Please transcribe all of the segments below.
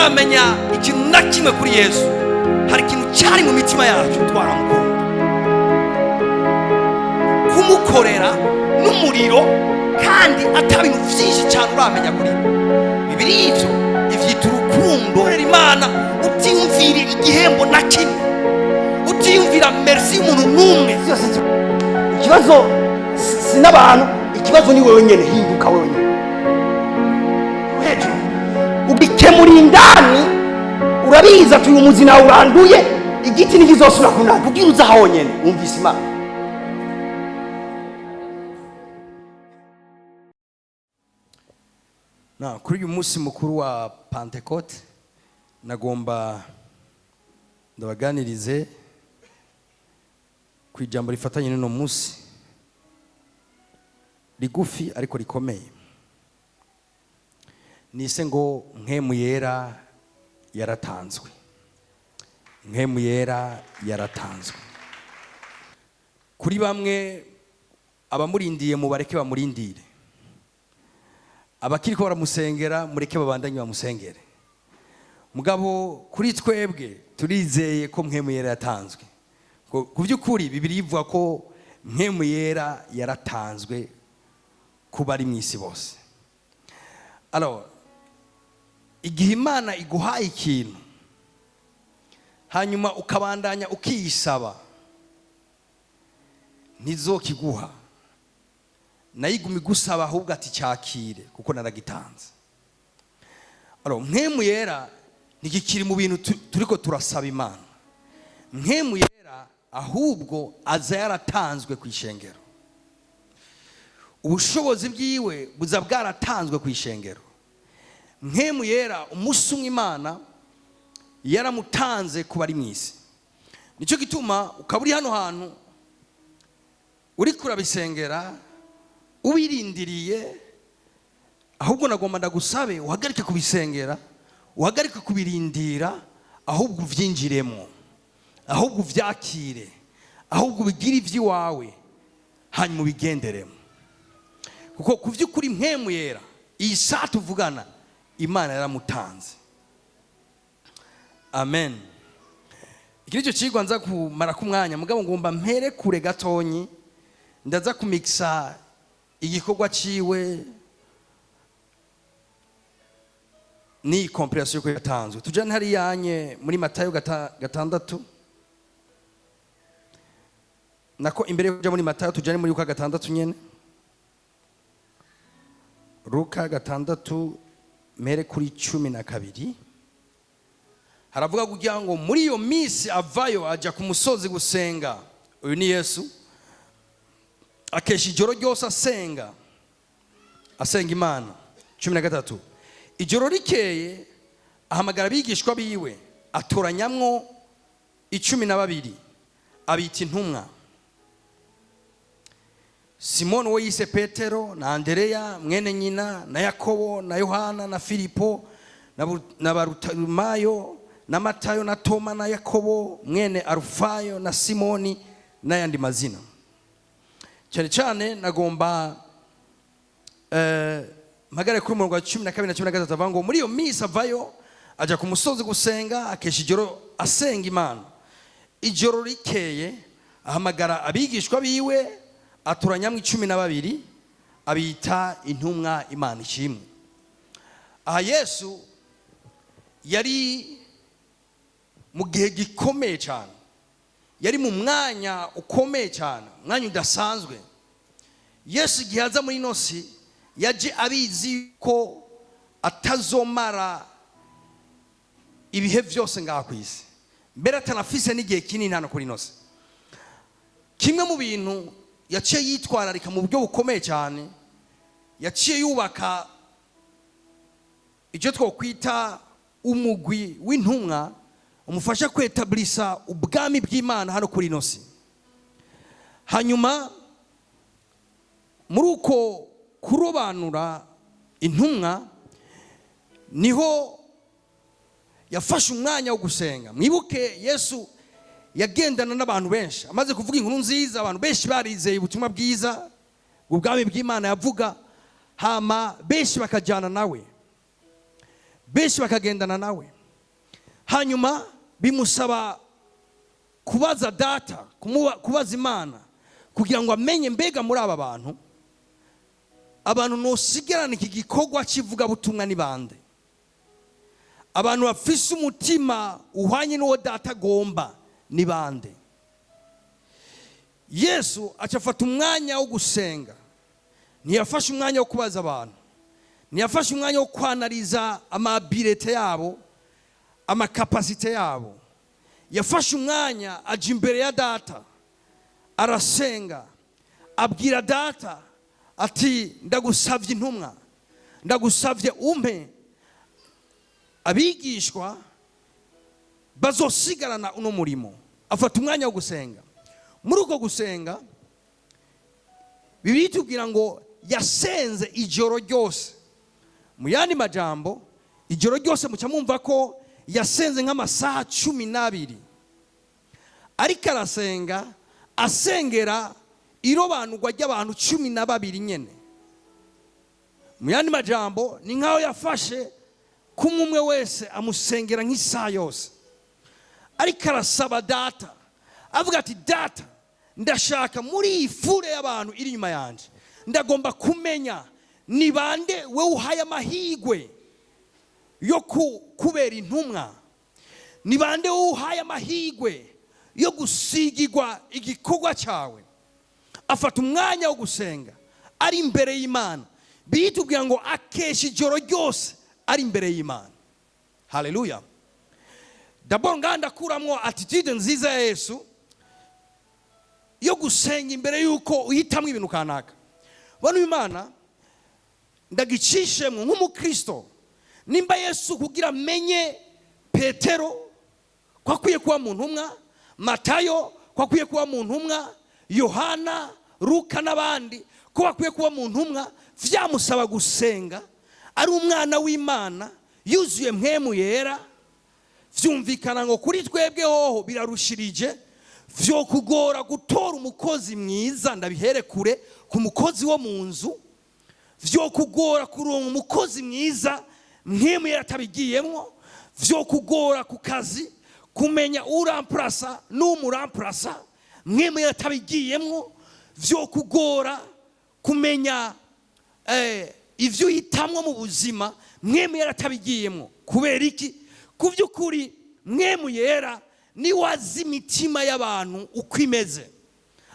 Tutaramenya ikintu na kimwe kuri Yesu, hari ikintu cyari mu mitima yacu, twaramukunda, kumukorera n'umuriro, kandi ata bintu byinshi cyane uramenya kuri we. Bibiri ivyo ivyita urukundo. Korera Imana utiyumvira igihembo na kimwe, utiyumvira merci y'umuntu n'umwe. Byose ikibazo si n'abantu, ikibazo ni wewe nyene. Hinduka wewe nyene hejuru, ugikemura indani. Urabizi ati uyu muzi nawe uranduye, igiti ntikizosubira kunanda kugira uza honyene wumvise Imana. Na kuri uyu munsi mukuru wa Pentecote nagomba ndabaganirize ku ijambo rifatanye n'uno munsi, rigufi ariko rikomeye, nise ngo "Mpwemu Yera yaratanzwe". Mpwemu Yera yaratanzwe. Kuri bamwe, abamurindiye mubareke bamurindire, abakiriko baramusengera mureke babandanye bamusengere. Mugabo kuri twebwe turizeye ko Mpwemu Yera yatanzwe. Ku by'ukuri Bibiri ivuga ko Mpwemu Yera yaratanzwe ku bari mu isi bose. Alors, igihe Imana iguhaye ikintu hanyuma ukabandanya ukiyisaba, ntizokiguha, nayo iguma igusaba ahubwo ati cyakire kuko naragitanze. Alors, Mpwemu Yera ntigikiri mu bintu turiko turasaba Imana. Mpwemu Yera ahubwo aza yaratanzwe ku ishengero, ubushobozi bwiwe buza bwaratanzwe ku ishengero. Mpwemu Yera umunsi umwe Imana yaramutanze ku bari mu isi. Nicyo gituma ukaba uri hano hantu uriko urabisengera, ubirindiriye, ahubwo nagomba ndagusabe uhagarike kubisengera, uhagarike kubirindira, ahubwo uvyinjiremo, ahubwo uvyakire, ahubwo ubigire ivy'iwawe, hanyuma ubigenderemo. Kuko ku by'ukuri Mpwemu Yera iyi saa tuvugana Imana yaramutanze. Amen. Iki nicyo kigwa nza kumara k'umwanya, mugabo ngomba mpere kure gatonyi. Ndaza kumikisa igikorwa ciwe n'iyi compréhension yuko yatanzwe. Tujane hariyanye muri Matayo 6. Nako imbere yo kuja muri Matayo, tujane muri Luka 6 nyene. Luka 6, mere kuri 12. Haravuga kugira ngo muri iyo minsi avayo aja ku musozi gusenga. Uyu ni Yesu. Akesha ijoro ryose asenga, asenga Imana. 13: ijoro rikeye ahamagara abigishwa biwe, atoranyamwo 12, abita intumwa: Simoni uwo yise Petero, na Andereya mwene nyina, na Yakobo, na Yohana, na Filipo, na Barutulumayo, na Matayo, na Toma, na Yakobo mwene Arufayo, na Simoni, n'ayandi mazina. Cyane cyane nagomba mpagare kuri umurongo wa 12 na 13. Avuga ngo muri iyo minsi avayo ajya ku musozi gusenga, akesha ijoro asenga Imana. Ijoro rikeye ahamagara abigishwa biwe, atoranyamwo 12, abita intumwa. Imana ishimwe. Aha Yesu yari mu gihe gikomeye cyane, yari mu mwanya ukomeye cyane, umwanya udasanzwe. Yesu igihe aza muri ino si yaje abizi ko atazomara ibihe byose ngaha ku isi, mbere atanafise n'igihe kinini hano kuri ino si. Kimwe mu bintu yaciye yitwararika mu buryo bukomeye cyane, yaciye yubaka icyo twakwita umugwi w'intumwa umufasha kwetablisa ubwami bw'Imana hano kuri ino si. Hanyuma muri uko kurobanura intumwa niho yafashe umwanya wo gusenga. Mwibuke Yesu yagendana n'abantu benshi. Amaze kuvuga inkuru nziza, abantu benshi barizeye ubutumwa bwiza, ubwami bw'Imana yavuga, hama benshi bakajyana nawe. Benshi bakagendana nawe. Hanyuma bimusaba kubaza Data, kubaza Imana kugira ngo amenye: mbega muri aba bantu, abantu nosigarana iki gikorwa cy'ivugabutumwa ni bande? Abantu bafise umutima uhwanye n'uwo Data agomba ni bande? Yesu aca afata umwanya wo gusenga. Ntiyafashe umwanya wo kubaza abantu, ntiyafashe umwanya wo kwanariza ama habiletés yabo, ama capacités yabo. Yafashe umwanya, aja imbere ya Data, arasenga, abwira Data ati: "Ndagusabye intumwa, ndagusabye umpe abigishwa bazosigarana uno murimo." Afata umwanya wo gusenga. Muri uko gusenga, Bibiliya itubwira ngo yasenze ijoro ryose. Mu yandi majambo, ijoro ryose muca mwumva ko yasenze nk'amasaha 12, ariko arasenga, asengera irobanurwa ry'abantu 12 nyene. Mu yandi majambo, ni nk'aho yafashe kumwe umwe wese amusengera nk'isaha yose, ariko arasaba Data, avuga ati: "Data, ndashaka muri iyi foule y'abantu iri inyuma yanjye, ndagomba kumenya ni bande wowe uhaye amahirwe yo kubera intumwa, ni bande wowe uhaye amahirwe yo gusigirwa igikorwa cyawe." Afata umwanya wo gusenga ari imbere y'Imana. Bitubwira ngo akesha ijoro ryose ari imbere y'Imana. Haleluya! D'abord ngaha ndakuramwo attitude nziza ya Yesu yo gusenga imbere y'uko uhitamo ibintu kanaka. Bano Imana ndagicishemwo nk'umukristo: nimba Yesu kugira amenye Petero ko akwiye kuba mu ntumwa, Matayo ko akwiye kuba mu ntumwa, Yohana, Luka n'abandi ko bakwiye kuba mu ntumwa, vyamusaba gusenga, ari umwana w'Imana yuzuye Mpwemu Yera, vyumvikana ngo kuri twebwe hoho birarushirije. Vyo kugora gutora umukozi mwiza, ndabihere kure ku mukozi wo mu nzu, vyo kugora kuronka umukozi mwiza Mpwemu Yera atabigiyemwo. Vyo kugora ku kazi kumenya uramplasa n'umuramplasa Mpwemu Yera atabigiyemwo. Vyo kugora kumenya ivyo uhitamwo mu buzima Mpwemu Yera atabigiyemwo. Kubera iki? Ku by'ukuri Mpwemu Yera niwe azi imitima y'abantu uko imeze.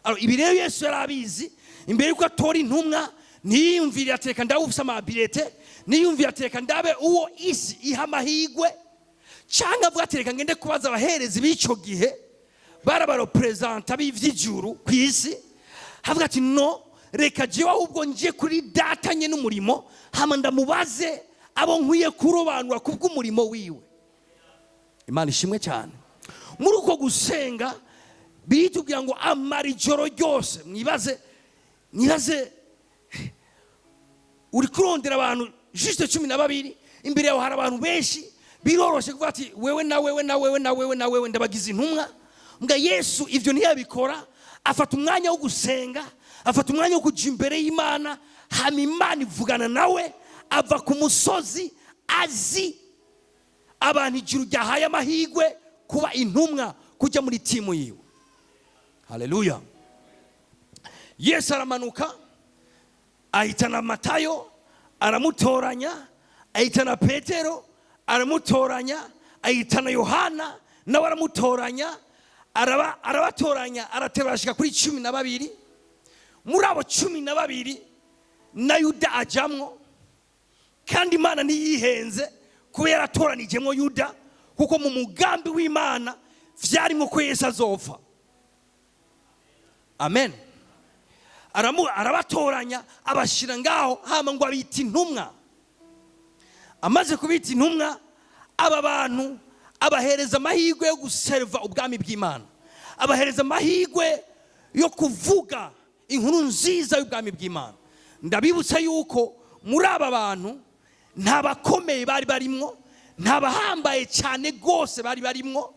Alors, ibi rero Yesu yari abizi. Imbere yuko atora intumwa, ntiyiyumvire ateka ndabe ufise ama habiletés, ntiyiyumvire ateka ndabe uwo isi iha amahirwe, cyangwa avuga ati: "Reka ngende kubaza abaherezi b'icyo gihe bari aba représentants b'ivy'ijuru ku isi." Havuga ati: "No, reka jewe ahubwo nje kuri Data nye n'umurimo, hama ndamubaze abo nkwiye kurobanura kubw'umurimo wiwe." Imana ishimwe cyane. Muri uko gusenga, biritubwira ngo amara ijoro ryose. Mwibaze, mwibaze, uri kurondera abantu juste 12, imbere yawe hari abantu benshi, biroroshe kuvuga ati: "Wewe na wewe na wewe na wewe na wewe, ndabagize intumwa." Mbwa Yesu ibyo ntiyabikora. Afata umwanya wo gusenga, afata umwanya wo kujya imbere y'Imana, hama Imana ivugana nawe. Ava ku musozi azi abantu ijuru ryahaye amahirwe kuba intumwa, kujya muri team yiwe. Haleluya! Yesu aramanuka, ahitana Matayo, aramutoranya, ahitana Petero, aramutoranya, ahitana Yohana, nawe aramutoranya, arabatoranya, arateba arashika kuri 12. Muri abo 12 na Yuda ajamwo. Kandi Imana ntiyihenze kuba yaratoranijemo Yuda, kuko mu mugambi w'Imana vyarimo ko Yesu azopfa. Amen. Arabatoranya, abashyira ngaho, hama ngo abita intumwa. Amaze kubita intumwa, aba bantu abahereza amahirwe yo guserva ubwami bw'Imana, abahereza amahirwe yo kuvuga inkuru nziza y'ubwami bw'Imana. Ndabibutsa yuko muri aba bantu nta bakomeye bari barimwo, nta bahambaye cyane rwose bari barimwo.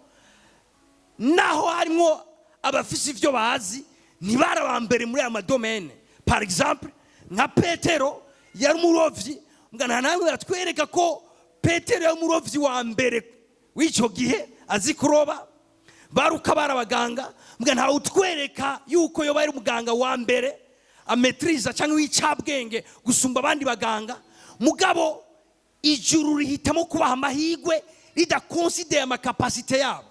Naho harimwo abafise ibyo bazi, ntibari aba mbere muri aya ma domaines. Par exemple, nka Petero yari umurovyi, mbwa nta namwe batwereka ko Petero yari umurovyi wa mbere w'icyo gihe, azi kuroba. Baruka bari abaganga. Mbwa ntawe utwereka yuko yoba ari umuganga wa mbere ametiriza cyangwa w'icabwenge gusumba abandi baganga. Mugabo ijuru rihitamo kubaha amahirwe ridakonsideye ama capacités yabo.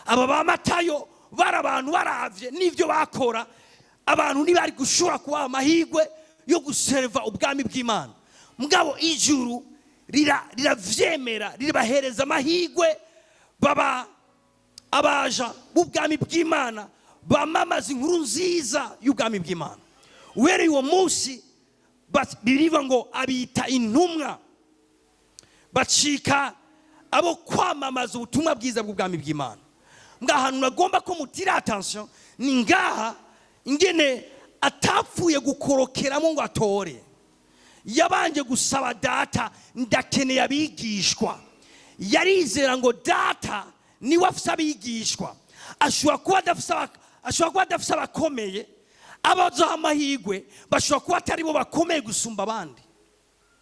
Aba ba Matayo bari abantu baravye n'ibyo bakora, abantu ntibari gushobora kubaha amahirwe yo guserva ubwami bw'Imana. Mugabo ijuru riravyemera, rirabahereza amahirwe, baba abaja b'ubwami bw'Imana, bamamaza inkuru nziza y'ubwami bw'Imana. Uhereye uwo munsi, biriva ngo abita intumwa, bacika abo kwamamaza ubutumwa bwiza bw'ubwami bw'Imana. Ngaha hantu nagomba ko mutira attention ni ngaha, ingene atapfuye gukorokeramo ngo atore. Yabanje gusaba Data: "Ndakeneye abigishwa." Yarizera ngo Data niwe afise abigishwa. Ashobora kuba adafise abakomeye. Abazaha amahirwe bashobora kuba atari bo bakomeye gusumba abandi.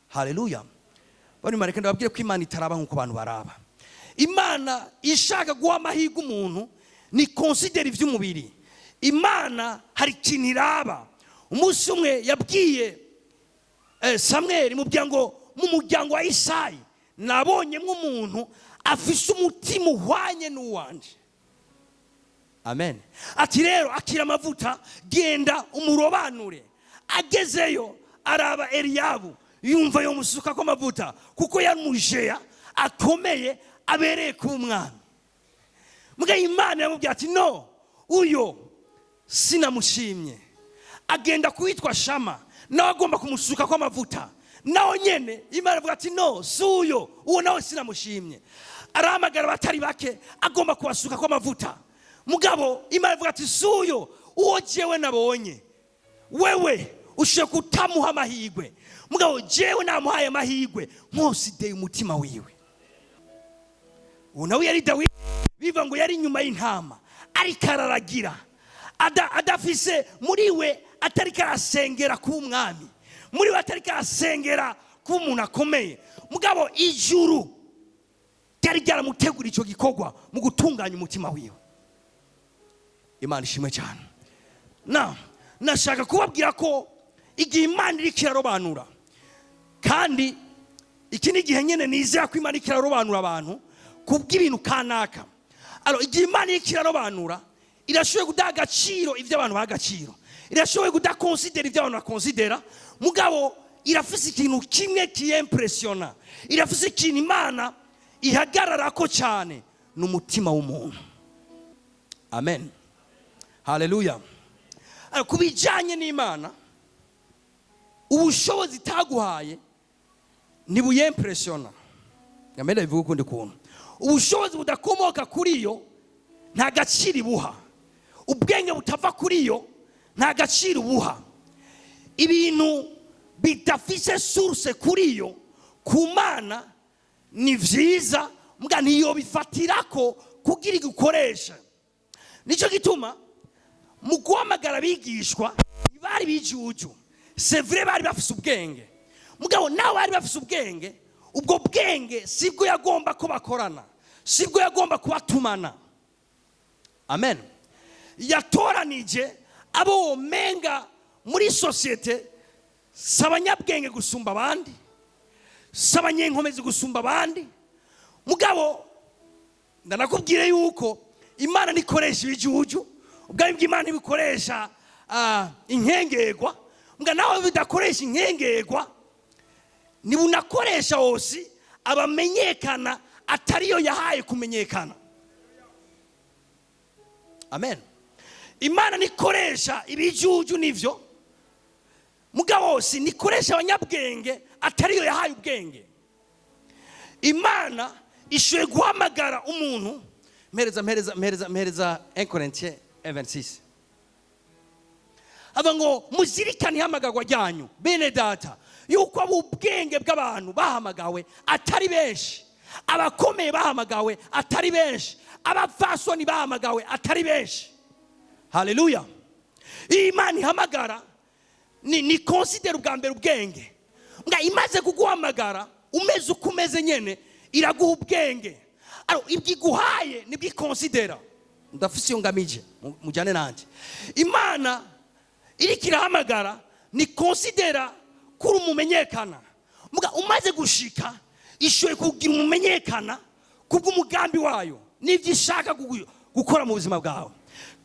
Haleluya! Bari mareka ndababwire ko Imana itaraba nk'uko abantu baraba. Imana ishaka guha amahirwe umuntu ni considère iby'umubiri. Imana hari ikintu iraba. Umunsi umwe yabwiye Samweli, mubwira ngo: "Mu muryango wa Isayi nabonyemo umuntu afise umutima uhwanye n'uwanje." Amen. Ati: "Rero akira amavuta, genda umurobanure." Agezeyo araba Eliyabu, yumva yomusuka ko amavuta kuko yari umujeya akomeye, abereye kuba umwami. Mbwa Imana yamubwira ati: "No, uyo sinamushimye." Agenda kuwitwa Shama, nawe agomba kumusuka ko amavuta. Nawe nyene Imana ivuga ati: "No, si uyo, uwo nawe sinamushimye." Arahamagara abatari bake, agomba kubasuka ko amavuta. Mugabo Imana ivuga ati: "Si uyo, uwo jewe nabonye. Wewe ushoboye kutamuha amahirwe, mugabo jewe namuhaye amahirwe nkosideye umutima wiwe." Uwo nawe yari Dawidi. Biva ngo yari inyuma y'intama, ariko araragira, adafise muri we, atariko arasengera kuba umwami, muri we atariko arasengera kuba umuntu akomeye. Mugabo ijuru ryari ryaramutegura icyo gikorwa mu gutunganya umutima wiwe. Imana ishimwe cyane. Na nashaka kubabwira ko igihe Imana iriko irarobanura, kandi iki ni igihe nyine nizera ko Imana iriko irarobanura abantu kubw'ibintu kanaka. Alors, igihe Imana iriko irarobanura, irashoboye kudaha agaciro ibyo abantu baha agaciro, irashoboye kudakonsidera ibyo abantu bakonsidera. Mugabo irafise ikintu kimwe kiyempresiona, irafise ikintu Imana ihagararako cyane, ni umutima w'umuntu. Amen, haleluya. Alors, ku bijyanye n'Imana, ubushobozi itaguhaye ntibuyempresiona. Ngamere bivuga ukundi kuntu: ubushobozi budakomoka kuri yo nta gaciro ibuha, ubwenge butava kuri yo nta gaciro ubuha. Ibintu bidafise source kuri yo, ku Mana ni vyiza, mbwa niyo bifatirako kugira igukoresha. Nicyo gituma mu guhamagara abigishwa ntibari bijuju. C'est vrai, bari bafise ubwenge. Mugabo nawe bari bafise ubwenge, ubwo bwenge sibwo yagomba ko bakorana, sibwo yagomba kubatumana. Amen. Yatoranije abo womenga muri société si abanyabwenge gusumba abandi, si abanyenkomezi gusumba abandi. Mugabo ndanakubwire yuko Imana ntikoresha ibijuju, ubwami bw'Imana ntibikoresha inkengerwa. Mbwa nawe bidakoresha inkengerwa, ntibunakoresha hose abamenyekana atariyo yahaye kumenyekana. Amen. Imana nikoresha ibijuju, nivyo. Mugabo si nikoresha abanyabwenge atariyo yahaye ubwenge. Imana ishoboye guhamagara umuntu. Mpereza, mpereza, mpereza, mpereza 1 Corinthiens 26. Ava ngo: "Muzirikane ihamagarwa ryanyu, bene Data, yuko abo ubwenge bw'abantu bahamagawe atari benshi, abakomeye bahamagawe atari benshi, abapfasoni bahamagawe atari benshi." Haleluya! Iyo Imana ihamagara ni considère ubwa mbere ubwenge. Nga imaze kuguhamagara. Umeze uko umeze nyene, iraguha ubwenge. Alors, ibyo iguhaye nibwo ikonsidera. Ndafise iyo ngamije, mujyane nanjye. Imana iriko irahamagara ni konsidera kuri umumenyekana. Muga umaze gushika, ishoboye kugira umumenyekana kubw'umugambi wayo n'ibyo ishaka gukora mu buzima bwawe.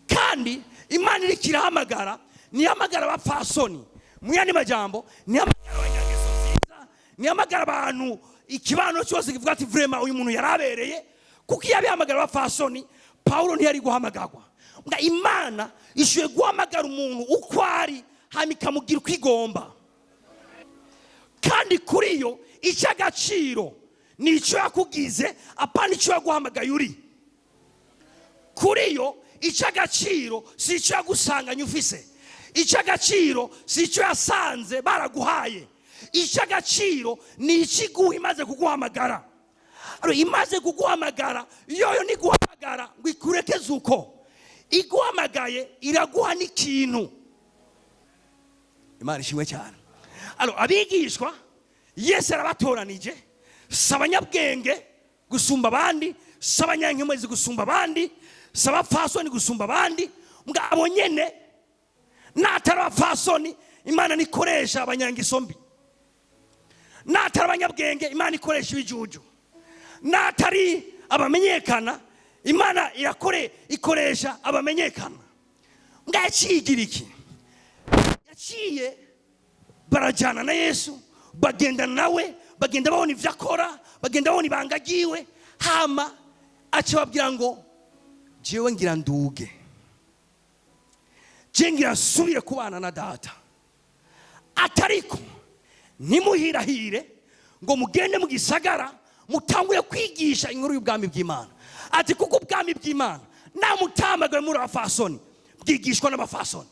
Kandi Imana iriko irahamagara ntihamagara abapfasoni. Mu yandi majambo, ntihamagara abanyangeso nziza, ntihamagara abantu ikibano cyose kivuga ati: "Vraiment, uyu muntu yarabereye." Kuko iyo abihamagara abapfasoni, Pawulo ntiyari guhamagarwa. Mbwa Imana ishoboye guhamagara umuntu uko ari, hanyuma ikamugira uko igomba. Kandi kuri yo icy'agaciro ni icyo yakugize, apana icyo yaguhamagaye uri. Kuri yo icy'agaciro si icyo yagusanganye ufise, icy'agaciro si icyo yasanze baraguhaye, icy'agaciro ni ikiguha imaze kuguhamagara. Alors, imaze kuguhamagara, yoyo ntiguhamagara ngo ikurekeze uko. Iguhamagaye iraguha n'ikintu. Imana ishimwe cyane. Alors, abigishwa Yesu arabatoranije, si abanyabwenge gusumba abandi, si abanyankemezi gusumba abandi, si abapfasoni gusumba abandi. Mbwa abo nyene natari abapfasoni, Imana nikoresha abanyangeso mbi. Natari abanyabwenge, Imana ikoresha ibijuju. Natari abamenyekana, Imana irakore ikoresha abamenyekana. Mbwa yaciye igira iki? Yaciye barajyana na Yesu, bagenda nawe, bagenda babona ibyo akora, bagenda babona ibanga ryiwe. Hama aca babwira ngo: "Jewe ngira nduge, je ngira nsubire kubana na Data." Atariko ntimuhirahire ngo mugende mu gisagara mutangure kwigisha inkuru y'ubwami bw'Imana. Ati: "Kuko ubwami bw'Imana namutamagawe muri abafasoni, bwigishwa n'abafasoni.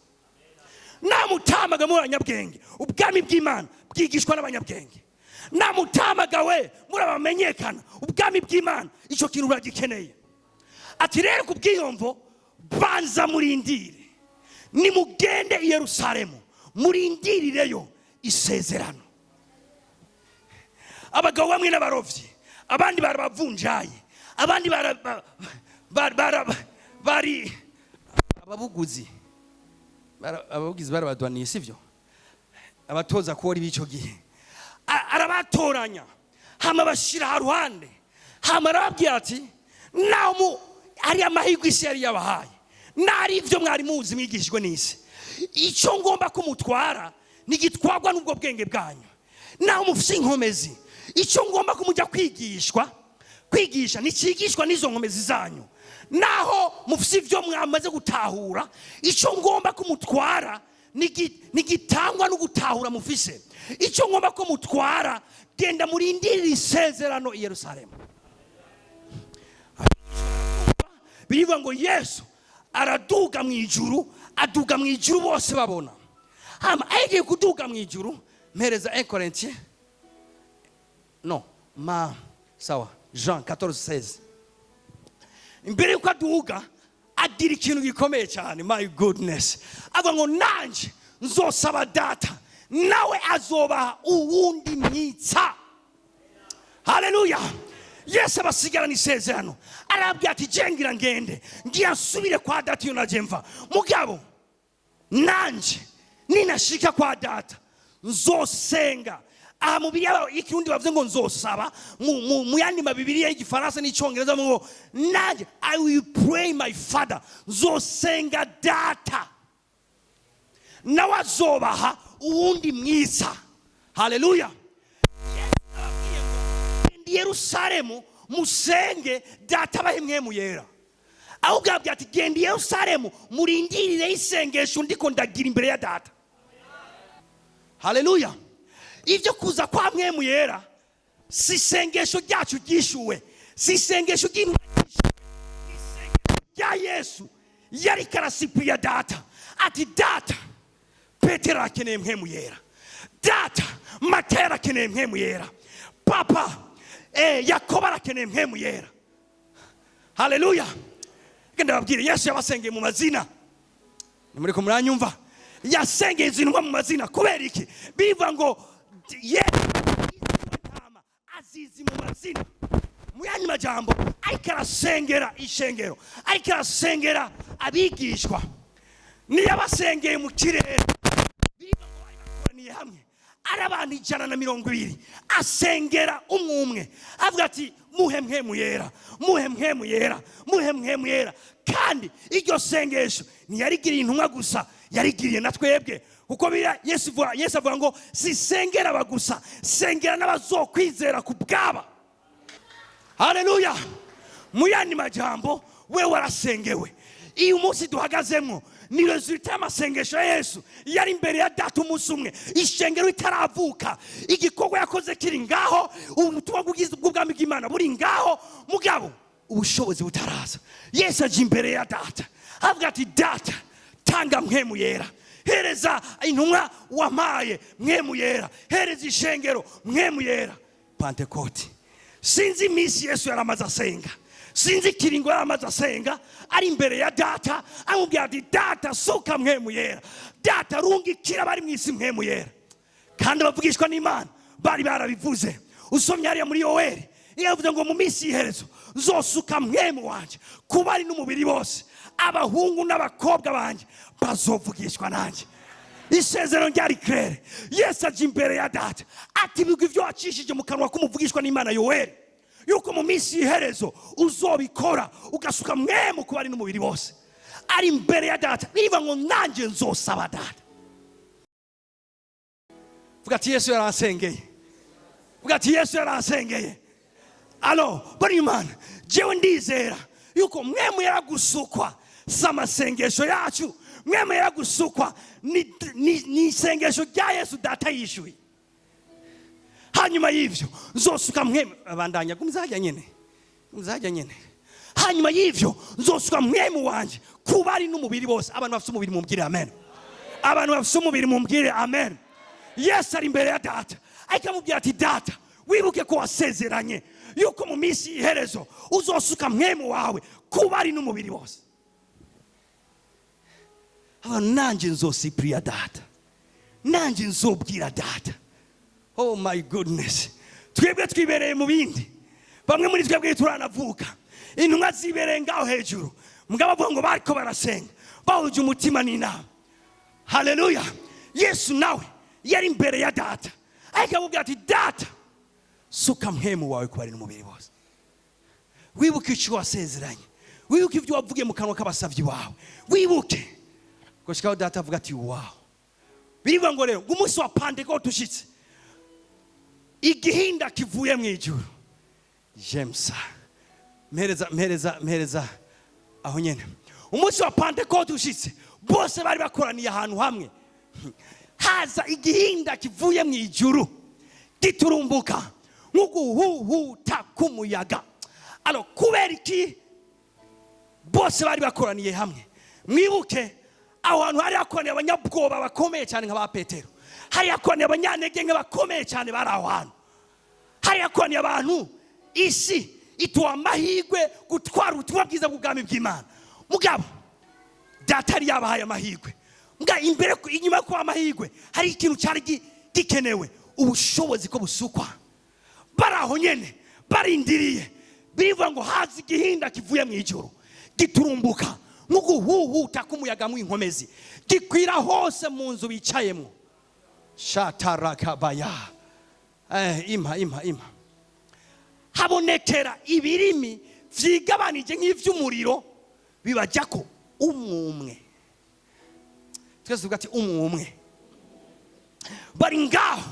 Namutamagawe muri abanyabwenge, ubwami bw'Imana bwigishwa n'abanyabwenge. Namutamagawe muri abamenyekana, ubwami bw'Imana icyo kintu uragikeneye." Ati: "Rero ku bw'iyomvo, banza murindire, nimugende i Yerusalemu, murindirireyo isezerano." Abagabo bamwe n'abarovyi, abandi barabavunjaye, abandi bari ababuguzi. Ababugizi barabadwaniye, sivyo? Abatoza kubora ib'icyo gihe. Arabatoranya, hama bashyira haruhande, hama arababwira ati: "Naho mu ari amahirwe isi yari yabahaye, nari ibyo mwari muzi mwigishijwe n'isi, icyo ngomba ko mutwara ntigitwarwa n'ubwo bwenge bwanyu. Naho mufite inkomezi, icyo ngomba ko mujya kwigishwa kwigisha ntikigishwa n'izo nkomezi zanyu. Naho mufite ibyo mwamaze gutahura, icyo ngomba ko mutwara ntigitangwa no gutahura mufise. Icyo ngomba ko mutwara, genda murindirire isezerano i Yerusalemu." Birivuga ngo Yesu araduga mu ijuru, aduga mu ijuru bose babona. Hama agiye kuduga mu ijuru, mpereza 1 Corinthiens, no ma sawa, Jean 14 16. Imbere yuko aduga, agira ikintu gikomeye cyane. My goodness! Avuga ngo: "Nanje nzosaba Data, nawe azobaha uwundi mwitsa." Haleluya! Yesu abasigarana isezerano, arabwira ati: "Je ngira ngende, ngira nsubire kwa Data iyo naje mva. Mugabo nanje ninashika kwa Data, nzosenga." Aha mu Bibiliya y'Ikirundi bavuze ngo nzosaba, mu yandi mabibiriya y'Igifaransa n'Icyongereza ngo nanjye "I will pray my Father", nzosenga Data, nawe azobaha uwundi mwiza. Haleluya! "Genda i Yerusalemu, musenge Data abahe Mpwemu Yera." Ahubwo arababwira ati: "Genda i Yerusalemu, murindirire isengesho ndiko ndagira imbere ya Data." Haleluya! Ibyo kuza kwa Mpwemu Yera si isengesho ryacu ryishuwe, si isengesho ry'intumwa ryishuwe, ni isengesho rya Yesu. Yariko arasipuriya Data ati: "Data, Petero arakeneye Mpwemu Yera. Data, Matayo arakeneye Mpwemu Yera. Papa, Yakobo arakeneye Mpwemu Yera." Haleluya! Reka ndababwire, Yesu yabasengeye mu mazina. Nimuriko muranyumva? Yasengeye izi ntumwa mu mazina. Kubera iki? Bivuga ngo Yesu ntama Izina. Mu yandi majambo, ariko arasengera ishengero, ariko arasengera abigishwa, niyo abasengeye mu kirere. Biba ngo bari bakoraniye hamwe ari abantu 120, asengera umwe umwe, avuga ati: "Muhe Mpwemu Yera, muhe Mpwemu Yera, muhe Mpwemu Yera." Kandi iryo sengesho ntiyarigiriye intumwa gusa, yarigiriye na twebwe, kuko biriya Yesu avuga ngo sisengera aba gusa, sengera n'abazokwizera ku bwaba. Haleluya! Mu yandi majambo, we warasengewe. Iyo umunsi duhagazemo ni résultat y'amasengesho ya Yesu yari imbere ya Data umunsi umwe, ishengero itaravuka, igikorwa yakoze kiri ngaho, ubutumwa bw'ubwami bw'Imana buri ngaho, mugabo ubushobozi butaraza. Yesu aje imbere ya Data, avuga ati: "Data, tanga Mpwemu Yera, hereza intumwa wampaye Mpwemu Yera, hereza ishengero Mpwemu Yera." Pantekoti, sinzi iminsi Yesu yaramaze asenga, sinzi ikiringo yaramaze asenga ari imbere ya Data, amubwira ati: "Data, suka Mpwemu Yera, Data, rungikira abari mu isi Mpwemu Yera." Kandi abavugishwa n'Imana bari barabivuze. Usomye hariya muri Yoweri, iyo yavuze ngo mu minsi y'iherezo nzosuka Mpwemu wanje kuba ari n'umubiri bose, abahungu n'abakobwa banjye bazovugishwa nanjye. Isezerano ryari clair. Yesu aje imbere ya Data ati: "Bigwa ibyo wacishije mu kanwa k'umuvugishwa n'Imana Yoweri, yuko mu minsi y'iherezo uzobikora, ugasuka Mpwemu kuba ari n'umubiri wose." Ari imbere ya Data, birivuga ngo nanjye nzosaba Data. Vuga ati: "Yesu yaransengeye." Vuga ati: "Yesu yaransengeye." Alo bari Imana, jewe ndizera yuko Mpwemu yaragusukwa si amasengesho yacu. Mpwemu yaragusukwa ni isengesho rya Yesu Data yishyuye. Hanyuma y'ivyo nzosuka Mpwemu, abandanya, gumizajya nyene, gumizajya nyene. Hanyuma y'ivyo nzosuka Mpwemu wanje kuba ari n'umubiri bose. Abantu bafite umubiri mumbwire amen. Abantu bafite umubiri mumbwire amen. Yesu ari imbere ya Data, ariko amubwira ati: "Data, wibuke ko wasezeranye yuko mu minsi y'iherezo uzosuka Mpwemu wawe kuba ari n'umubiri wose. Abantu, nanjye nzosipuriya Data, nanjye nzobwira Data." Oh my goodness! Twebwe twibereye mu bindi, bamwe muri twebwe turanavuka, intumwa zibereye ngaho hejuru. Mugabo bavuga ngo bariko barasenga bahuje umutima n'inama. Haleluya! Yesu nawe yari imbere ya Data, ariko amubwira ati: "Data, suka Mpwemu wawe ku bari n'umubiri bose. Wibuke icyo wasezeranye, wibuke ibyo wavugiye mu kanwa k'abasabyi bawe, wibuke." Gushikaho Data avuga ati: "Wow." Birivuga ngo rero ngo umunsi wa Pantekote ushitse, igihinda kivuye mu ijuru. James, mpereza, mpereza, mpereza aho nyene. Umunsi wa Pantekote ushitse, bose bari bakoraniye ahantu hamwe, haza igihinda kivuye mu ijuru giturumbuka nk'uguhuhuta k'umuyaga. Alors, kubera iki bose bari bakoraniye hamwe? Mwibuke aho hantu hari hakoraniye abanyabwoba bakomeye cyane nka ba Petero, hari hakoraniye abanyantege nke bakomeye cyane bari aho hantu, hari hakoraniye abantu isi ituha amahirwe gutwara ubutumwa bwiza bw'ubwami bw'Imana. Mugabo Data yari yabahaye amahirwe. Mbwa imbere, inyuma yo kuba amahirwe, hari ikintu cyari gikenewe, ubushobozi ko busukwa. Bari aho nyene barindiriye, bivuga ngo haza igihinda kivuye mu ijuru giturumbuka nk'uguhuhuta k'umuyaga mw'inkomezi, gikwira hose mu nzu bicayemo. Shatarakabaya. Impa, impa, impa. Habonekera ibirimi vyigabanije nk'ivy'umuriro, bibajyako umwe umwe. Twese tuvuga ati: "Umwe umwe." Bari ngaho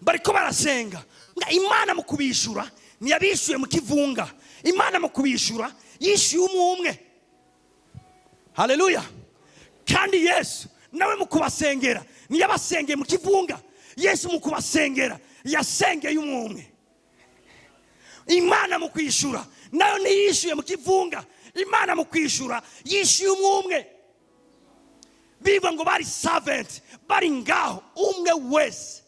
bariko barasenga, nga Imana mu kubishura ntiyabishyuye mu kivunga. Imana mu kubishura yishyuye umwe umwe. Haleluya! Kandi Yesu nawe mu kubasengera ntiyabasengeye mu kivunga. Yesu mu kubasengera yasengeye umwe umwe. Imana mu kwishyura nayo ntiyishyuye mu kivunga. Imana mu kwishyura yishyuye umwe umwe. Bivuga ngo bari 70 bari ngaho, umwe wese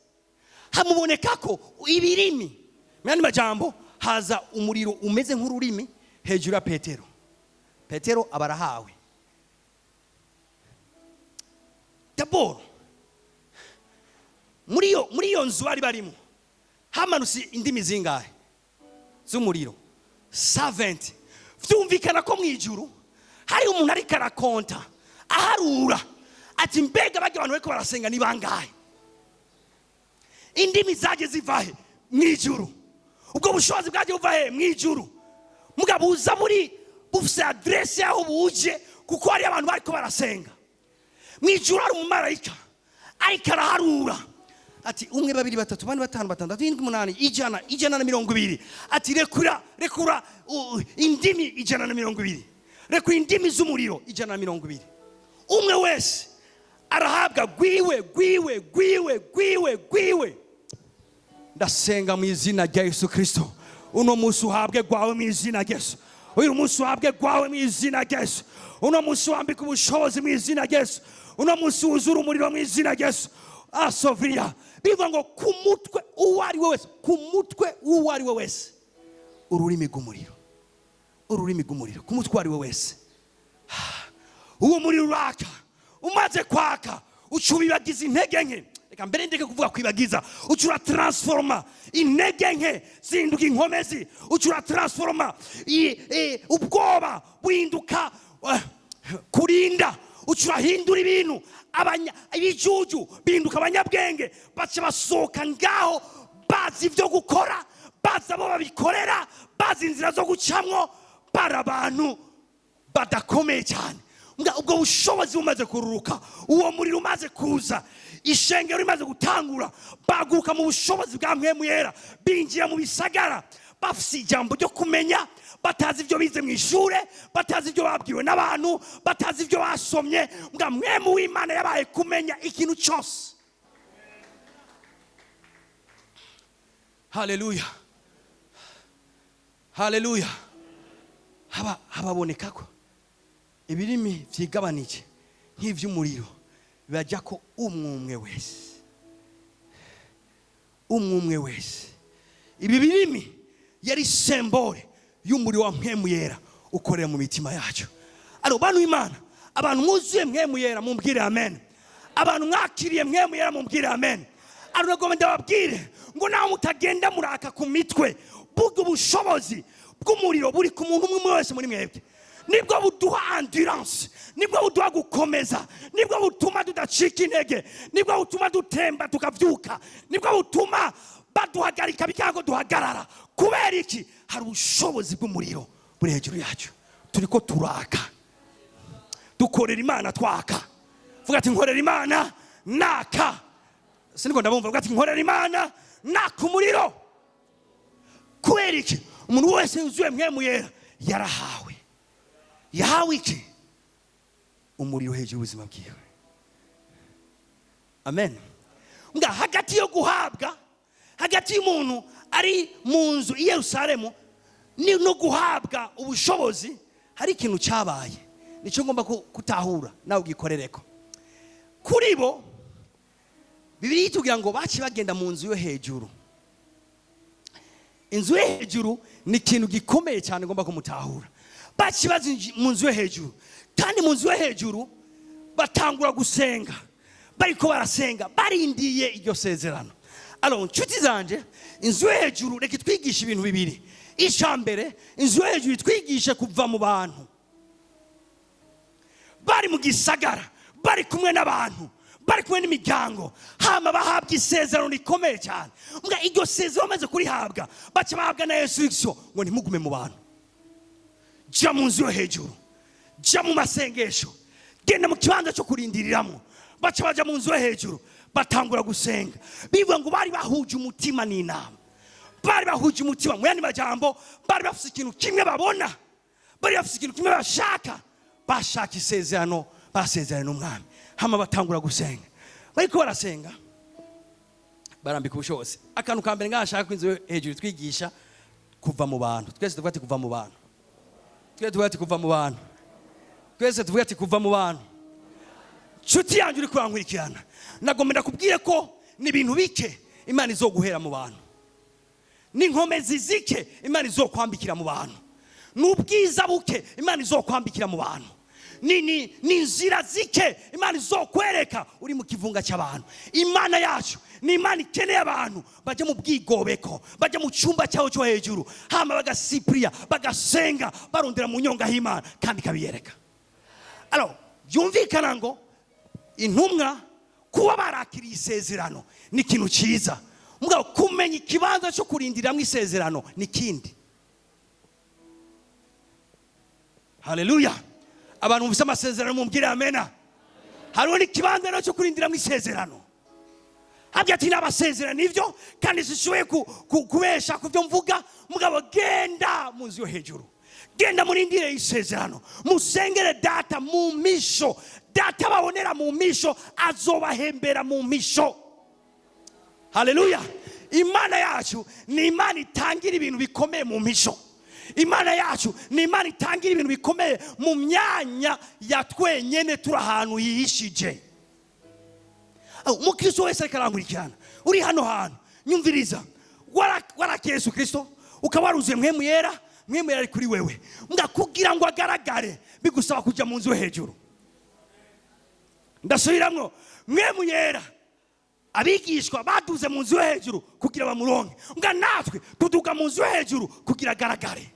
hamuboneka ko ibirimi. Mu yandi majambo, haza umuriro umeze nk'ururimi hejuru ya Petero. Petero aba arahawe. D'abord, muri iyo nzu bari barimo hamanutse indimi zingahe? z'umuriro 120. Vyumvikana ko mu ijuru hari umuntu ariko arakonta, aharura ati: "Mbega bajya abantu bariko barasenga ni bangahe? Indimi zaje zivahe mu ijuru? Ubwo bushobozi bwaje buva he mu ijuru?" Mugabo buza muri bufise adresse yaho buje, kuko hari abantu bariko barasenga. Mu ijuru hari umumarayika ariko araharura ati: "Umwe, babiri, batatu, bane, batanu, batandatu, indwi, umunani, 100, 120." Ati: "Rekura, rekura indimi 120, rekura indimi z'umuriro 120." Umwe wese arahabwa gwiwe, gwiwe, gwiwe, gwiwe, gwiwe. Ndasenga mu izina rya Yesu Kirisito, uno munsi uhabwe gwawe mu izina rya Yesu. Uyu munsi uhabwe gwawe mu izina rya Yesu. Uno munsi wambika ubushobozi mu izina rya Yesu. Uno munsi wuzura umuriro mu izina rya Yesu. Asoviriya bivuga ngo ku mutwe uwo ari we wese, ku mutwe uwo ari we wese, ururimi rw'umuriro, ururimi rw'umuriro ku mutwe uwo ari we wese. Uwo muriro uraka, umaze kwaka uca ubibagiza intege nke. Reka mbere ndeke kuvuga kwibagiza. Uca uratransforma intege nke zihinduka inkomezi, uca uratransforma ubwoba buhinduka kurinda, uca urahindura ibintu, ibijuju bihinduka abanyabwenge. Baca basohoka ngaho bazi ibyo gukora, bazi abo babikorera, bazi inzira zo gucamwo, bari abantu badakomeye cyane. Ubwo bushobozi bumaze kururuka, uwo muriro umaze kuza, ishengero rimaze gutangura, baguruka mu bushobozi bwa Mpwemu Yera, binjira mu bisagara bafise ijambo ryo kumenya, batazi ibyo bize mu ishure, batazi ibyo babwiwe n'abantu, batazi ibyo basomye. Mbwa Mpwemu w'Imana yabaye kumenya ikintu cyose. Haleluya, haleluya! Haba hababoneka ko ibirimi vyigabanije nk'ivy'umuriro, bibajya ko umwe umwe wese, umwe umwe wese. Ibi birimi yari symbole y'umuriro wa Mpwemu Yera ukorera mu mitima yacu. Aro bantu b'Imana, abantu mwuzuye Mpwemu Yera mumbwire amen. Abantu mwakiriye Mpwemu Yera mumbwire amen. Aro nagomba ndababwire ngo nawe mutagenda muraka ku mitwe, burya ubushobozi bw'umuriro buri ku muntu umwe umwe wese muri mwebwe. Nibwo buduha endurance, nibwo buduha gukomeza, nibwo butuma tudacika intege, nibwo butuma dutemba tukavyuka, nibwo butuma baduhagarika bikanga ko duhagarara. Kubera iki? Hari ubushobozi bw'umuriro buri hejuru yacu. Turiko turaka, dukorera Imana twaka. Vuga ati: "Nkorera Imana naka." Siniko ndabumva. Vuga ati: "Nkorera Imana naka umuriro." Kubera iki? Umuntu wese yuzuye Mpwemu Yera yarahawe, yahawe iki? Umuriro hejuru y'ubuzima bwiwe. Amen. Nga hagati yo guhabwa, hagati y'umuntu ari mu nzu i Yerusalemu ni no guhabwa ubushobozi, hari ikintu cyabaye. Nicyo ngomba kutahura nawe ugikorereko. Kuri bo, Bibiliya itubwira ngo baciye bagenda mu nzu yo hejuru. Inzu yo hejuru ni ikintu gikomeye cyane ngomba kumutahura. Baciye baza mu nzu yo hejuru, kandi mu nzu yo hejuru batangura gusenga. Bariko barasenga barindiye iryo sezerano. Alors, nshuti zanje, inzu yo hejuru reka itwigishe ibintu bibiri. Icya mbere, inzu yo hejuru itwigishe kuva mu bantu. Bari mu gisagara, bari kumwe n'abantu, bari kumwe n'imiryango, hama bahabwa isezerano rikomeye cyane. Mbwa iryo sezerano bamaze kurihabwa, baca bahabwa na instruction ngo: "Ntimugume mu bantu, jya mu nzu yo hejuru, jya mu masengesho, genda mu kibanza cyo kurindiriramo." Baca baja mu nzu yo hejuru, batangura gusenga. Bivuga ngo bari bahuje umutima n'inama, bari bahuje umutima. Mu yandi majambo, bari bafite ikintu kimwe babona, bari bafite ikintu kimwe bashaka. Bashaka isezerano basezeranye n'Umwami. Hama batangura gusenga. Bariko barasenga, barambika ubushobozi. Akantu ka mbere ngaha ko inzu yo hejuru twigisha kuva mu bantu. Twese tuvuga ati: "Kuva mu bantu." Twese tuvuga ati: "Kuva mu bantu." Twese tuvuga ati: "Kuva mu bantu." Nshuti yanjye uri kurankurikirana, nagomba ndakubwire ko ni ibintu bike Imana izoguhera mu bantu, n'inkomezi zike Imana izokwambikira mu bantu, n'ubwiza buke Imana izokwambikira mu bantu, ni inzira zike Imana izokwereka uri mu kivunga cy'abantu. Imana yacu ni Ni Imana ikeneye abantu bajya mu bwigobeko, bajya mu cyumba cyawo cyo hejuru, hama bagasipuriya, bagasenga, barondera mu nyonga h'Imana, kandi ikabiyereka. Alors, byumvikana ngo intumwa kuba barakiriye isezerano ni ikintu cyiza, mugabo kumenya ikibanza cyo kurindiriramo isezerano ni ikindi. Haleluya! Abantu mufite amasezerano, mumbwire amena. Hariho n'ikibanza rero cyo kurindiramo isezerano. Habya ati n'abasezerano nibyo, kandi zishoboye kubesha ku byo mvuga. Mugabo genda mu nzu yo hejuru, genda murindire isezerano, musengere Data mu misho. Data babonera mu misho azobahembera mu misho. Haleluya! Imana yacu ni Imana itangira ibintu bikomeye mu misho. Imana yacu ni Imana itangira ibintu bikomeye mu myanya ya twenyene, turi ahantu yihishije. Umukristo wese ariko arankurikirana uri hano hantu, nyumviriza: warakiye Yesu Kristo, ukaba waruzuye Mpwemu Yera, Mpwemu Yera ari kuri wewe. Kugira ngo agaragare bigusaba kujya mu nzu yo hejuru. Ndasubiramwo: Mpwemu Yera, abigishwa baduze mu nzu yo hejuru kugira bamuronke. Nga natwe tuduga mu nzu yo hejuru kugira agaragare.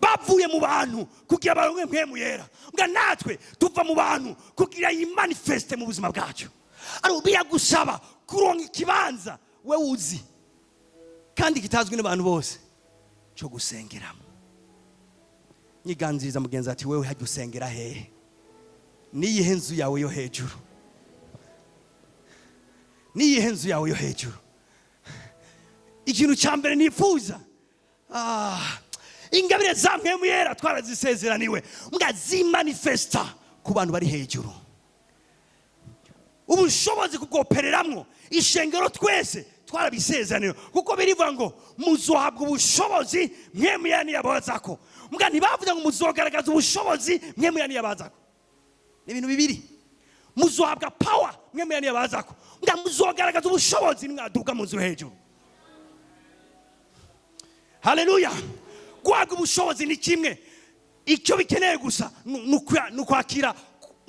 Bavuye mu bantu kugira baronke Mpwemu Yera. Nga natwe tuva mu bantu kugira yimanifeste mu buzima bwacu. Ari biragusaba kuronka ikibanza we uzi kandi kitazwi n'abantu bose cyo gusengeramo. Nyiganziriza mugenzi ati: "Wewe hajya usengera hehe? Niyihe nzu yawe yo hejuru? Niyihe nzu yawe yo hejuru?" Ikintu cya mbere nifuza, ingabire za Mpwemu Yera twarazisezeraniwe, mbwa zimanifesta ku bantu bari hejuru. Ubushobozi kubwopereramwo ishengero twese twarabisezeraniwe, kuko birivuga ngo muzohabwa ubushobozi Mpwemu Yera niyabazako. Mbwa ntibavuze ngo muzogaragaza ubushobozi Mpwemu Yera niyabazako. Ni ibintu bibiri: muzohabwa power Mpwemu Yera niyabazako, mbwa muzogaragaza ubushobozi nimwaduka mu nzu hejuru. Haleluya! Guhabwa ubushobozi ni kimwe, icyo bikeneye gusa ni ukwakira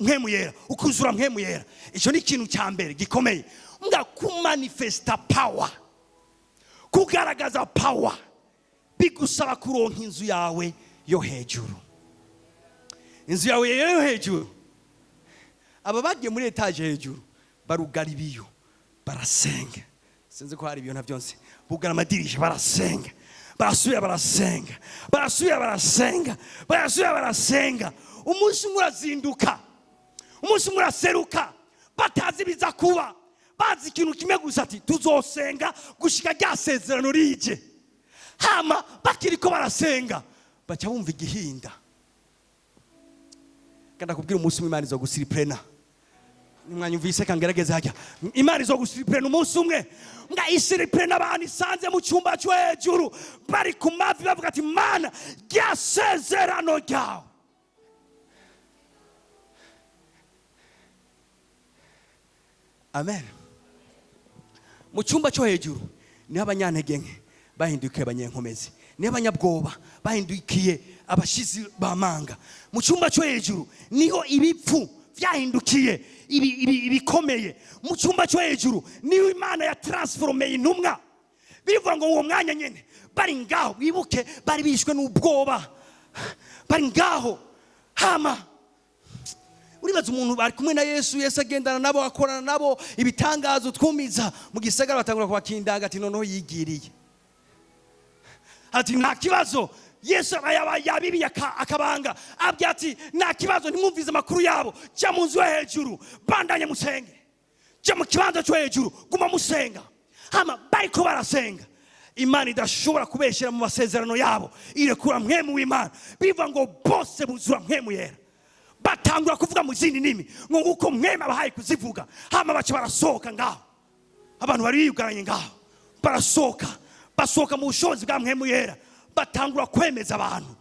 Mpwemu Yera, ukuzura Mpwemu Yera. Icyo ni ikintu cya mbere gikomeye. Mbwa kumanifesta power, kugaragaza power, bigusaba kuronka inzu yawe yo hejuru. Inzu yawe yo hejuru, aba bagiye muri étage hejuru, barugara ibiyo, barasenga. Sinzi ko hari ibiyo ntabyo nzi. Bugara amadirisha, barasenga, barasubira barasenga, barasubira barasenga, barasubira barasenga. Umunsi umwe urazinduka, umunsi umwe uraseruka, batazi ibiza kuba, bazi ikintu kimwe gusa, ati tuzosenga gushika rya sezerano rije. Hama bakiriko barasenga, baca bumva igihinda. Kandi akubwira, umunsi umwe Imana izogusiriprena. Nimwanyumvise, kangerageze hajya. Imana izogusiriprena umunsi umwe. Nga isiriprena abantu isanze mu cyumba cyo hejuru, bari ku mavi, bavuga ati: "Mana, rya sezerano ryawe." Amen. Mu cyumba cyo hejuru niho abanyantege nke bahindukiye abanyenkomezi, niho abanyabwoba bahindukiye abashizi b'amanga. Mu cyumba cyo hejuru niho ibipfu byahindukiye ibikomeye. Mu cyumba cyo hejuru niho Imana yatransformeye intumwa. Bivuga ngo uwo mwanya nyine bari ngaho, wibuke bari bishwe n'ubwoba, bari ngaho. Hama uribaza umuntu bari kumwe na Yesu, Yesu agendana nabo, akorana nabo ibitangazo twumiza mu gisagara, batangura kubakindaga ati noneho yigiriye, ati nta kibazo. Yesu yabibiye akabanga, abwira ati nta kibazo, ntimwumvize amakuru yabo, jya mu nzu yo hejuru, bandanye musenge, jya mu kibanza cyo hejuru, guma musenga. Hama bariko barasenga, Imana idashobora kubeshyira mu masezerano yabo irekura Mpwemu w'Imana. Bivuga ngo bose buzura Mpwemu Yera, batangura kuvuga mu zindi ndimi ngo nguko Mpwemu abahaye kuzivuga. Hama baca barasohoka ngaho, abantu bari biyugaranye ngaho barasohoka, basohoka mu bushobozi bwa Mpwemu Yera, batangura kwemeza abantu.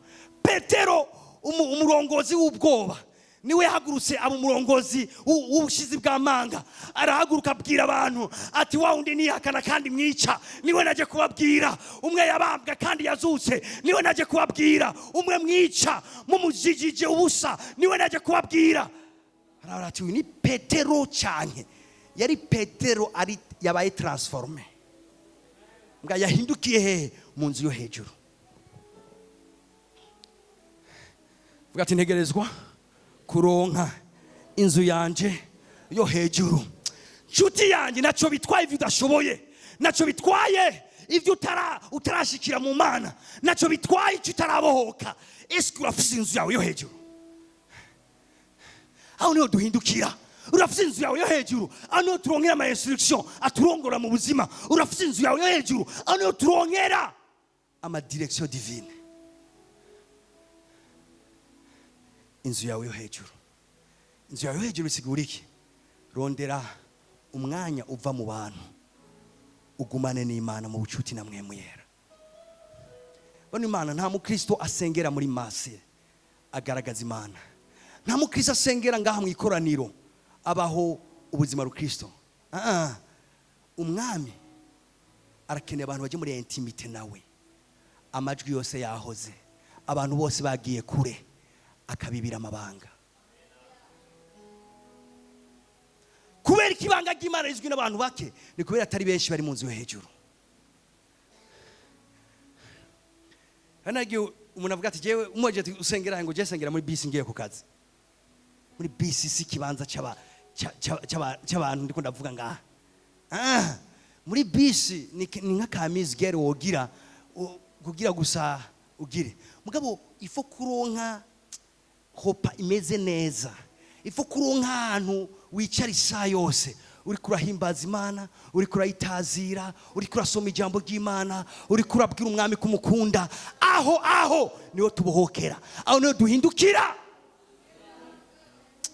Petero, umurongozi w'ubwoba, niwe yahagurutse aba umurongozi w'ubushizi bw'amanga. Arahaguruka abwira abantu ati wa wundi nihakana kandi mwica, niwe naje kubabwira. Umwe yabambwa kandi yazutse, niwe naje kubabwira. Umwe mwica mumujijije ubusa, niwe naje kubabwira. Arabara ati uyu ni Petero cyane. Yari Petero ari yabaye transformé, mbwa yahindukiye hehe? Mu nzu yo hejuru. Vuga ati: "Ntegerezwa kuronka inzu yanje yo hejuru." Nshuti yanjye, ntacyo bitwaye ibyo udashoboye, ntacyo bitwaye ibyo utarashikira mu Mana, ntacyo bitwaye icyo utarabohoka. Ese urafise inzu yawe yo hejuru? Aho niho duhindukira. Urafise inzu yawe yo hejuru? Aho niho turonkera ama instruction aturongora mu buzima. Urafise inzu yawe yo hejuru? Aho niho turonkera ama direction divine. Inzu yawe yo hejuru, inzu yawe yo hejuru bisigura iki? Rondera umwanya uva mu bantu, ugumane n'Imana mu bucuti na Mpwemu Yera. Bano Imana, nta mukristo asengera muri masse agaragaza Imana. Nta mukristo asengera ngaha mu ikoraniro abaho ubuzima rukristo. Ah, umwami arakeneye abantu bajya muri intimité nawe, amajwi yose yahoze, abantu bose bagiye kure, akabibira amabanga. Kubera ko ibanga ry'Imana rizwi n'abantu bake, ni kubera atari benshi bari mu nzu yo hejuru. Hano igihe umuntu avuga ati: "Jewe," umwaje ati: "Usengera?" Ngo: "Je sengera muri bisi ngiye ku kazi." Muri bisi si ikibanza c'abantu ndiko ndavuga ngaha. Ah, muri bisi ni nk'akamizigere wogira kugira gusa ugire. Mugabo ifo kuronka hopa imeze neza, ifo kuronka ahantu wicara isaha yose, uriko urahimbaza Imana, uriko urayitazira, uriko urasoma ijambo ry'Imana, uriko urabwira umwami kumukunda. Aho niho tubohokera, aho niho duhindukira.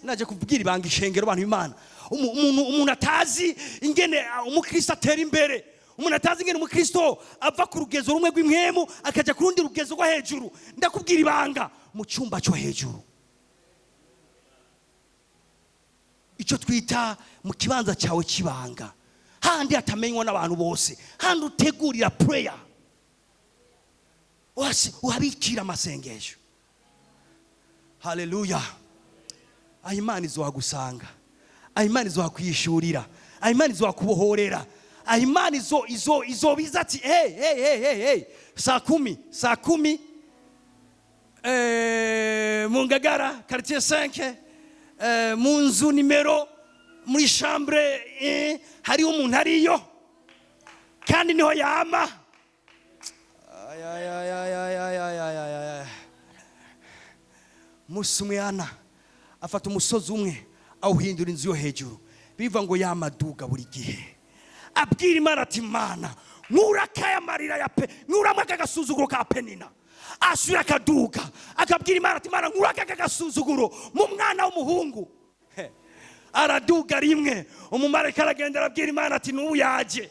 Naje kubwira ibanga ishengero, abantu b'Imana. Umuntu atazi ingene umukristo atera imbere, umuntu atazi ingene umukristo ava ku rugezo rumwe rw'impwemu akajya ku rundi rugezo rwo hejuru, ndakubwira ibanga: mu cyumba cyo hejuru, icyo twita mu kibanza cyawe cy'ibanga, handi hatamenywa n'abantu bose, handi utegurira prayer, uhabikira amasengesho. Haleluya! Aho Imana izohagusanga, aho Imana izohakwishurira, aho Imana izohakubohorera, aho Imana izobiza ati: "Hey, hey, hey, hey, hey, saa 10, saa 10, mu Ngagara, quartier 5, mu nzu nimero, muri chambre, hariho umuntu ariyo kandi niho yama." Ay, ay, ay, ay, ay, ay, ay, ay, ay, ay. Musi umwe Ana afata umusozi umwe awuhindura inzu yo hejuru. Biva ngo yamaduga buri gihe abwira Imana ati: "Mana, nkurakaye amarira ya pe, nkuramwe aka gasuzuguro ka Penina." Asubira akaduga akabwira Imana ati: "Mana, nkuraka aka gasuzuguro mu mwana w'umuhungu." He. Araduga rimwe, umumarayika aragenda arabwira Imana ati: "N'ubu yaje."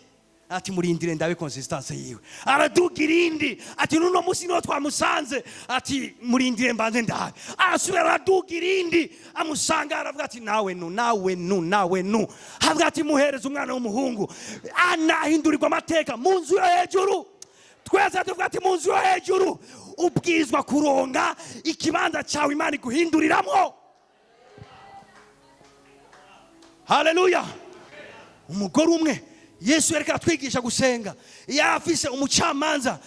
Ati: "Murindire ndabe consistance yiwe." Araduga irindi, ati: "Nuno munsi niho twamusanze." Ati: "Murindire mbanze ndabe." Arasubira araduga irindi, amusanga, aravuga ati: "Nawe nu, nawe nu, nawe nu." Avuga ati: "Muhereze umwana w'umuhungu." Anahindurirwa amateka mu nzu yo hejuru. Twese tuvuga ati: "Mu nzu yo hejuru." Ubwirizwa kuronga ikibanza cyawe Imana iguhinduriramwo. Haleluya! Umugore umwe Yesu yariko aratwigisha gusenga, yari afise umucamanza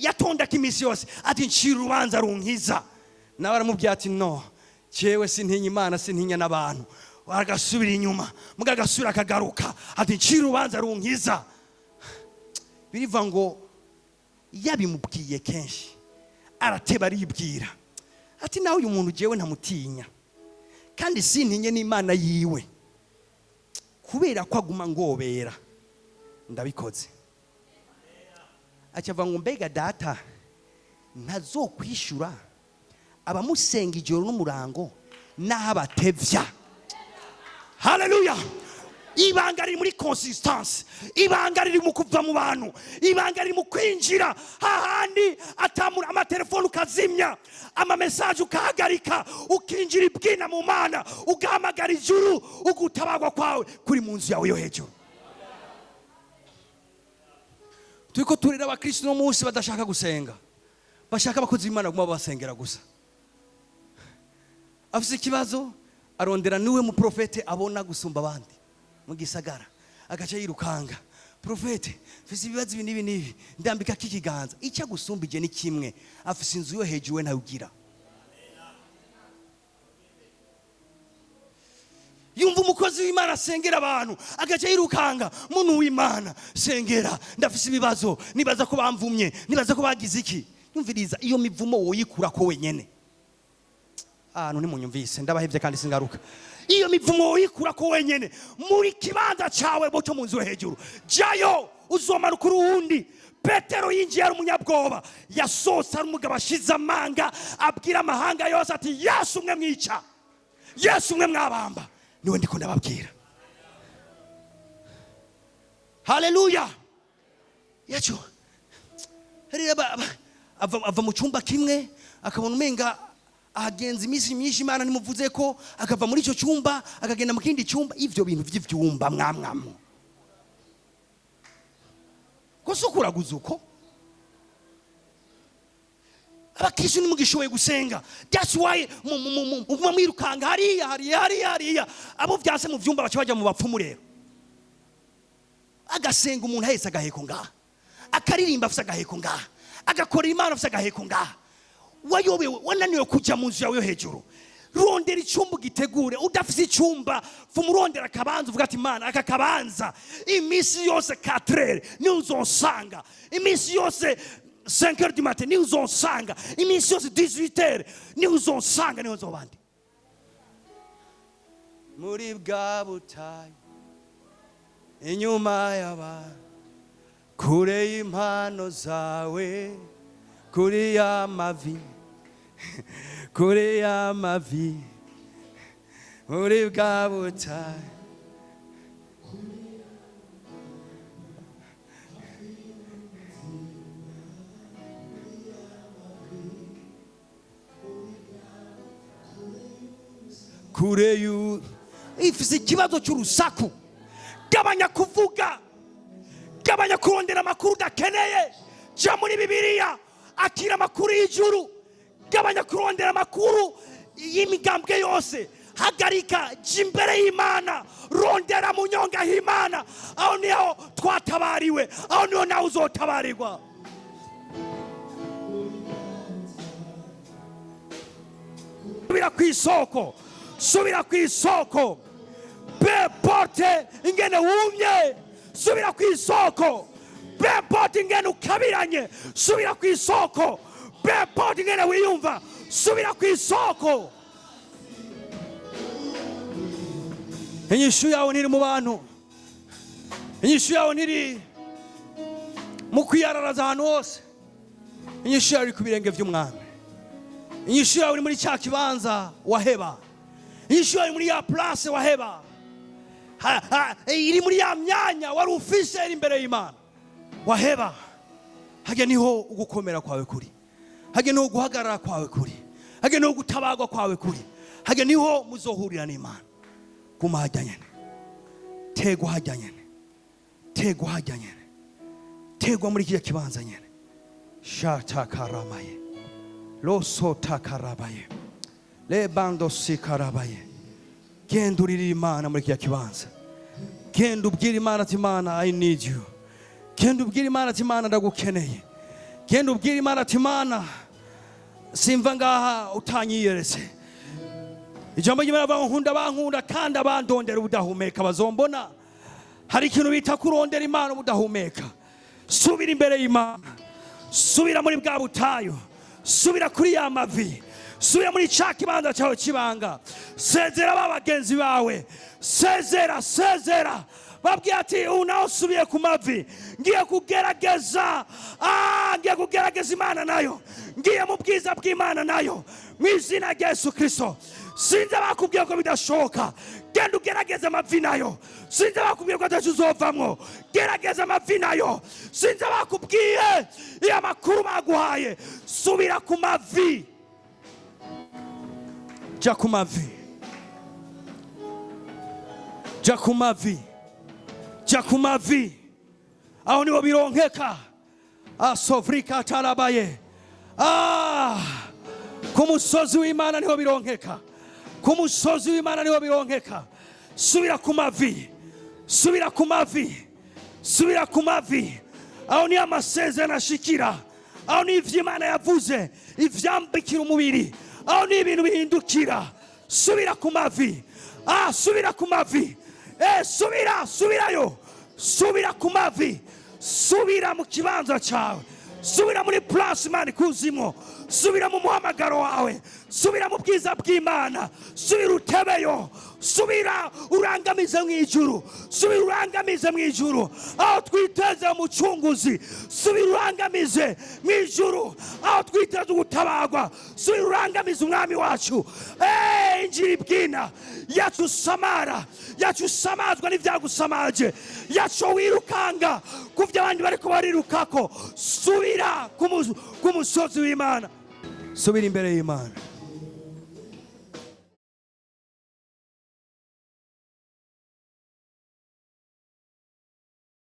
yatondaka iminsi yose ati: "Ncira urubanza runkiza." Nawe aramubwira ati: "No jewe sintinya Imana, sintinya n'abantu." Agasubira inyuma, muga agasubira akagaruka ati: "Ncira urubanza runkiza." Biriva ngo yabimubwiye kenshi, arateba, aribwira ati: "Nawe uyu muntu jewe ntamutinya kandi sintinye n'Imana yiwe, kubera ko aguma ngobera, ndabikoze." Acavuga ngo: "Mbega data ntazokwishura abamusenga ijoro n'umurango n'aho abatevya?" Haleluya! Ibanga riri muri consistance, ibanga riri mu kuva mu bantu, ibanga riri mu kwinjira hahandi atamura, amatelefone ukazimya, amamesaje ukahagarika, ukinjira ibwina mu Mana, ugahamagara ijuru. Ugutabagwa kwawe kuri mu nzu yawe yo hejuru. Turiko turera abakristo no munsi badashaka gusenga, bashaka abakozi b'Imana baguma babasengera gusa. Afise ikibazo, arondera niwe muprofete abona gusumba abandi. Mu gisagara agaca yirukanga: "Prophète, mfise ibibazo ibi n'ibi n'ibi, ndambika k'ikiganza." Icyo agusumbije ni kimwe: afise inzu yo hejuru, we ntawugira. Yumva umukozi w'Imana asengera abantu, agaca yirukanga: "Muntu w'Imana, sengera, ndafise ibibazo, nibaza ko bamvumye, nibaza ko bagize iki." Yumviriza, iyo mivumo woyikura ko wenyene. Ahantu ntimunyumvise, ndabahevye kandi singaruka. Iyo mivumo woyikura ko wenyene muri kibanza cawe bo cyo mu nzu yo hejuru. Jayo, uzomanuka uruwundi. Petero yinjiye ari umunyabwoba, yasohotse ari umugabo ashize amanga, abwira amahanga yose ati: "Yesu umwe mwica, Yesu umwe mwabamba, niwe ndiko ndababwira." Haleluya! Yacu rero ava mu cyumba kimwe, akabona umenga ahagenza iminsi myinshi Imana ntimuvuze ko, akava muri icyo cyumba akagenda mu kindi cyumba. Ivyo bintu vy'ivyumba mwamwamo ko si ukuraguza uko. Abakristo ntimugishoboye gusenga. That's why muguma mwirukanga hariya, hariya, hariya, hariya. Abo vyanse mu vyumba baca baja mu bapfumu. Rero agasenga umuntu ahetse agaheko ngaha, akaririmba afise agaheko ngaha, agakorera Imana afise agaheko ngaha. Wayobewe, wananiwe kujya mu nzu yawe yo hejuru. Rondera icyumba ugitegure. Udafise icyumba, vuma urondera akabanza, uvuga ati: "Imana, aka kabanza iminsi yose 4 niho uzonsanga, iminsi yose 5 heures du matin niho uzonsanga, iminsi yose 18 heures niho uzonsanga, niho nzobandi muri bwa butayu, inyuma y'abantu, kure y'impano zawe, kuri ya mavi, kuri ya mavi, muri bwa butayu." Kure yu ifise ikibazo cy'urusaku. Gabanya kuvuga, gabanya kurondera amakuru udakeneye. Jya muri Bibiliya, akira amakuru y'ijuru. Gabanya kurondera amakuru y'imigambwe yose. Hagarika, jya imbere y'Imana, rondera mu nyonga h'Imana. Aho niho twatabariwe, aho niho nawe uzotabarirwa. Subira ku isoko, subira ku isoko. Peu importe ingene wumye, subira ku isoko. Peu importe ingene ukabiranye, subira ku isoko. Peu importe ingene wiyumva, subira ku isoko. Inyishu yawe ntiri mu bantu, inyishu yawe ntiri mu kwiyararaza ahantu hose. Inyishu yawe iri ku birenge by'Umwami. Inyishu yawe iri muri cya kibanza waheba. Inyishu yawe iri muri ya place waheba. Iri muri ya myanya wari ufise, iri imbere y'Imana waheba. Hajya niho ugukomera kwawe kuri, hajya niho guhagarara kwawe kuri, hajya niho gutabagwa kwawe kuri, hajya niho muzohurira n'Imana. Guma hajya nyene, tegwa hajya nyene, tegwa hajya nyene, tegwa muri kiriya kibanza nyene. Shatakaramaye, losotakarabaye, lebando sikarabaye. Genda uririre Imana muri kiriya kibanza. Genda ubwire Imana ati: "Imana, I need you." Genda ubwire Imana ati: "Imana, ndagukeneye." Genda ubwire Imana ati: "Imana, simva ngaha utanyiyeretse." Ijambo ry'Imana rivuga ngo: "Nkunda bankunda, kandi abandondera ubudahumeka bazombona." Hari ikintu bita kurondera Imana ubudahumeka. Subira imbere y'Imana, subira muri bwa butayu, subira kuri ya mavi, subira muri ca kibanza cyawe kibanga. Sezera ba bagenzi bawe, sezera, sezera. Babwiye ati: "Ubu nawe usubiye ku mavi, ngiye kugerageza, ngiye kugerageza Imana nayo, ngiye mu bwiza bw'Imana nayo, mu izina rya Yesu Kirisito." Sinzi abakubwiye ko bidashoboka, genda ugerageze amavi nayo. Sinzi abakubwiye ko atacyo uzovamwo, gerageza amavi nayo. Sinzi abakubwiye iyo amakuru baguhaye, subira ku mavi, jya ku mavi, jya ku mavi, jya ku mavi. Aho niho bironkeka. Asovrika tarabaye. Ku musozi w'Imana niho bironkeka, ku musozi w'Imana niho bironkeka. Subira ku mavi. Subira ku mavi, subira ku mavi. Aho niyo amasezerano ashikira, aho ni ivyo Imana yavuze ivyambikira umubiri, aho ni ibintu bihindukira. Subira ku mavi, ah, subira ku mavi, subira, subirayo, subira ku mavi, subira mu kibanza cyawe, subira muri place Imana ikuzimo, subira mu muhamagaro wawe, subira mu bwiza bw'Imana, subira utebeyo, subira urangamize mu ijuru, subira urangamize mu ijuru aho twiteze umucunguzi, subira urangamize mu ijuru aho twiteze ugutabagwa, subira urangamize umwami wacu. Injira ibwina yacu, usamara yacu, usamazwa n'ibyagusamaje yacu, wirukanga ku byo abandi bariko barirukako. Subira ku musozi w'Imana, subira imbere y'Imana.